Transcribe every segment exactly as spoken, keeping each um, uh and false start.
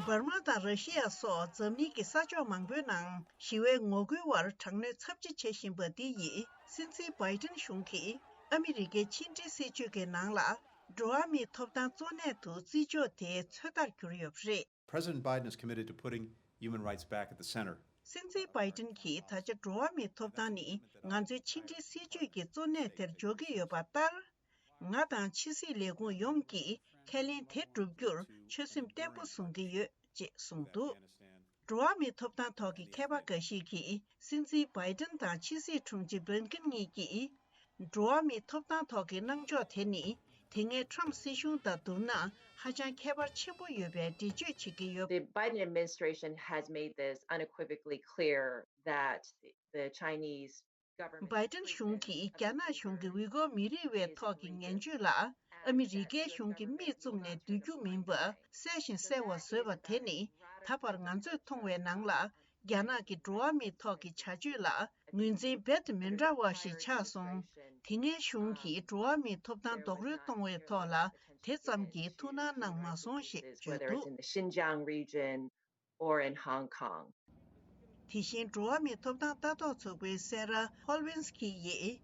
འབར་མ་དང་ར་ཤི་ཡ་སོགས་འཛམ་གླིང་གི་ས་ཕྱོགས་མང་པོའི་ནང་ཞི་བའི་ངོ་རྒོལ་བར་དྲག་གནོན་ཚབས་ཆེ་བྱེད་བཞིན་པ་འདི་ཡིས་སྲིད་འཛིན་བྷའི་ཏིན་གཞུང་གིས་ཨ་མི་རི་ཀའི་ཕྱི་འབྲེལ་སྲིད་ཇུས་ཀྱི་ནང་ལ་འགྲོ་བ་མིའི་ཐོབ་ཐང་གཙོ་གནད་དུ་བརྩི་འཇོག་དེ་ཚོད་ལྟར་གྱུར་ཡོད་པ་རེད། President Biden is committed to putting human rights back at the center. སྲིད་འཛིན་བྷའི་ཏིན་གྱིས་ད་ཆ་འགྲོ་བ་མིའི་ཐོབ་ཐང་ནི་ང་ཚོའི་ཕྱི་འབྲེལ་སྲིད་ཇུས་ཀྱི་གཙོ་གནད་དེར་འཇོག་གི་ཡོད་པ་ལྟར། ང་དང་ཕྱི་སྲིད་ལས་ཁུངས་ཡོངས་ཀྱིས་ཁས་ལེན་དེ་བསྒྲུབ་རྒྱུར་ཆོད་སེམས་བརྟན་པོ་བཟུང་གི་ཡོད་ཅེས་གསུངས་འདུག་འགྲོ་བ་མིའི་ཐོབ་ཐང་ཐོག་གི་མཁས་པ་འགའ་ཞིག་གིས་སྲིད་འཛིན་བྷའི་ཏིན་དང་ཕྱི་སྲིད་དྲུང་ཆེ་བྷི་ལིན་ཀིན་གཉིས་ཀྱིས། འགྲོ་བ་མིའི་ཐོབ་ཐང་ཐོག་གི་གནང་ཕྱོགས་དེ་ནི་དེ་སྔའི་ཁྲམ་སྲིད་གཞུང་དང་བསྡུར་ན་ཧ་ཅང་ཁྱད་པར་ཆེན་པོ་ཡོད་པའི་འགྲེལ་བརྗོད་བྱེད་ཀྱི་ཡོད། The Biden administration has made this unequivocally clear that the Chinese government བྷའི་ཏིན་གཞུང་གིས་རྒྱ་ནག་གཞུང་གི་ཝི་གོ་མི་རིགས་བའི་ཐོག་གི་ངན་བྱུས་ལ་ཨ་མི་རི་ཀའི་གཞུང་གིས་མིག་བཙུམ་ནས་སྡོད་རྒྱུ་མིན་པ་གསལ་ཞིང་གསལ་བ་བཟོས་པ་དེ་ནི་ད་བར་ང་ཚོས་མཐོང་བའི་ནང་ལ། རྒྱ་ནག་གི་འགྲོ་བ་མིའི་ཐོག་གི་བྱ་སྤྱོད་ལ་ངོས་འཛིན་རྦད་དེ་མི་འདྲ་བ་ཞིག་ཆགས་སོང་། དེ་སྔའི་གཞུང་གིས་འགྲོ་བ་མིའི་ཐོབ་ཐང་རྡོག་རོལ་གཏོང་བའི་ཐོག་ལ་དེ་ཙམ་གྱིས་ཐུགས་སྣང་གནང་མ་སོང་ཞེས་བརྗོད་འདུག Whether it's in the Xinjiang region or in Hong Kong. དེ་བཞིན་འགྲོ་བ་མིའི་ཐོབ་ཐང་ལྟ་རྟོག་ཚོགས་པའི་སེ་ར་ཧོལ་ཝིན་སི་ཀི་ཡིས།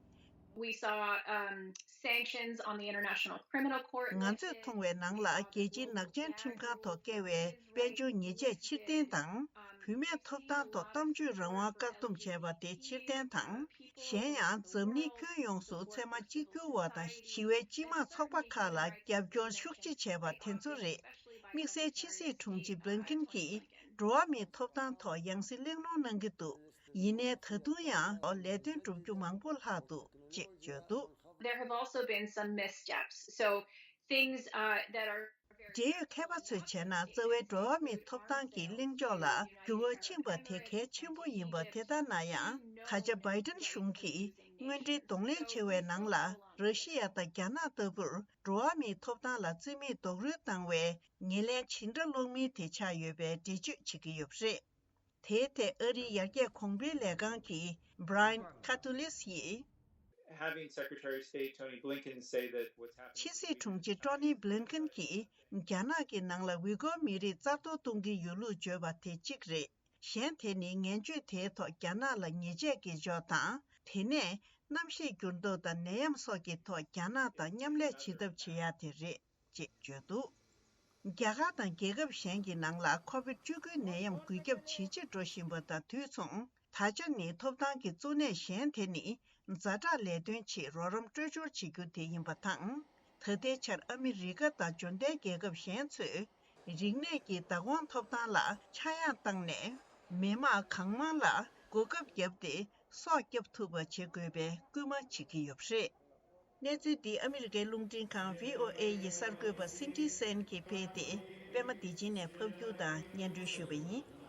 We saw um, sanctions on the International Criminal Court. ང་ཚོས་མཐོང་བའི་ནང་ལ་རྒྱལ་སྤྱིའི་ནག་ཅན་ཁྲིམས་ཁང་ཐོག་བཀལ་བའི་དཔལ་འབྱོར་ཉེས་ཆད་ཕྱིར་འཐེན་དང་། བུད་མེད་ཐོབ་ཐང་ཐོག་གཏམ་བརྗོད་རང་དབང་བཀག་སྡོམ་བྱས་པ་དེ་ཕྱིར་འཐེན་དང་། གཞན་ཡང་འཛམ་གླིང་ཁྱོན་ཡོངས་སུ་ཚད་མ་གཅིག་གྱུར་བ་དང་ཞི་བའི་སྤྱི་དམངས་ཚོགས་པ་ཁག་ལ་རྒྱབ་སྐྱོར་ཤུགས་ཆེ་བྱས་པ་དེ་ཚོ་རེད། དམིགས་བསལ་ཕྱི་སྲིད་དྲུང་ཆེ་བྷི་ལིན་ཀིན་གྱིས་འགྲོ་བ་མིའི་ཐོབ་ཐང་ཐོག་ཡང་སེ་གླེང་སློང་གནང་གི་འདུག་ཡིན་ནའི་ད་དུང་ཡང་ལས་དོན་སྒྲུབ་རྒྱུ་མང་པོ་ལྷག་འདུག་ཅེས་བརྗོད་འདུག There have also been some missteps. So things uh, that are very འབྲེལ་ཡོད་མཁས་པ་ཚོས་བྱས་ན་རྩ་བའི་འགྲོ་བ་མིའི་ཐོབ་ཐང་གི་གླེང་ཕྱོགས་ལ་འགྱུར་བ་ཕྱིན་པ་དེ་གལ་ཆེན་པོ་ཡིན་པ་དེ་ལྟར་ན་ཡང་། ད་ཆ་བྷའི་ཏིན་གཞུང་གིས་དངོས་འབྲེལ་གདོང་ལེན་བྱེད་པའི་ནང་ལ་ར་ཤི་ཡ་དང་རྒྱ་ནག་ལྟ་བུར་འགྲོ་བ་མིའི་ཐོབ་ཐང་ལ་བརྩི་མེད་རྡོག་རོལ་བཏང་བའི་ཉེར་ལེན་ཇི་འདྲ་སློང་མིན་དེ་ཆགས་ཡོད་པའི་འགྲེལ་བརྗོད་བྱེད་ཀྱི་ཡོད་པ་རེད། དེའི་ཐད་ཨ་རིའི་ཡར་རྒྱས་གོང་འཕེལ་ལས་ཁང་གི་Brian Katulis ཡིས། Having Secretary of State Tony Blinken say that what's happening ཕྱི་སྲིད་དྲུང་ཆེ་Tony Blinken གྱིས་རྒྱ་ནག་གི་ནང་ལ་ཝི་གོར་མི་རིགས་རྩ་གཏོར་གཏོང་གི་ཡོད་ལུགས་བརྗོད་པ་དེ་གཅིག་རེད། གཞན་དེ་ནི་ངན་བྱུས་དེའི་ཐོག་རྒྱ་ནག་ལ་ཉེས་ཆད་འགེལ་ཕྱོགས་དང་། དེ་ནས་གནམ་གཤིས་འགྱུར་ལྡོག་དང་ནད་ཡམས་སོགས་ཀྱི་ཐོག་རྒྱ་ནག་དང་མཉམ་ལས་བྱེད་ཐབས་བྱེད་ཡ་དེ་རེད། ཅེས་བརྗོད་འདུག་རྒྱ་གར་དང་རྒྱལ་ཁབ་གཞན་གྱི་ནང་ལ་ཁོ་བིད་བཅུ་དགུའི་ནད་ཡམས་འགོས་ཁྱབ་ཇེ་ཆེར་འགྲོ་བཞིན་པ་དང་དུས་མཚུངས། ད་ཆ་ནི་ཐོབ་ཐང་གི་གཙོ་གནད་གཞན་དེ་ནི་ཛ་དྲག་ལས་དོན་ཆེད་རོགས་རམ་སྤྲོད་སྦྱོར་བྱེད་རྒྱུ་དེ་ཡིན་པ་དང་། ད་ལྟའི་ཆར་ཨ་མི་རི་ཀ་དང་འབྱོར་ལྡན་རྒྱལ་ཁབ་གཞན་ཚོས་རིག་གནས་ཀྱི་བདག་དབང་ཐོབ་ཐང་ལ་ཆག་ཡང་བཏང་ནས། མི་དམངས་གང་མང་ལ་གོ་སྐབས་བརྒྱབ་སྟེ་སྲོག་སྐྱབས་ཐུབ་པ་བྱེད་དགོས་པའི་སྐུལ་མ་བྱེད་ཀྱི་ཡོད་པ་རེད། གནས་ཚུལ་འདི་ཨ་མི་རི་ཀའི་རླུང་འཕྲིན་ཁང་བྷི་ཨོ་ཨེ་ཡི་གསར་འགོད་པ་སིན་ཊི་སེན་གྱིས་སྤེལ་ཏེ། པད་མ་བདེ་ཆེན་ནས་ཕབ་སྒྱུར་དང་སྙན་སྒྲོན་ཞུས་པ་ཡིན།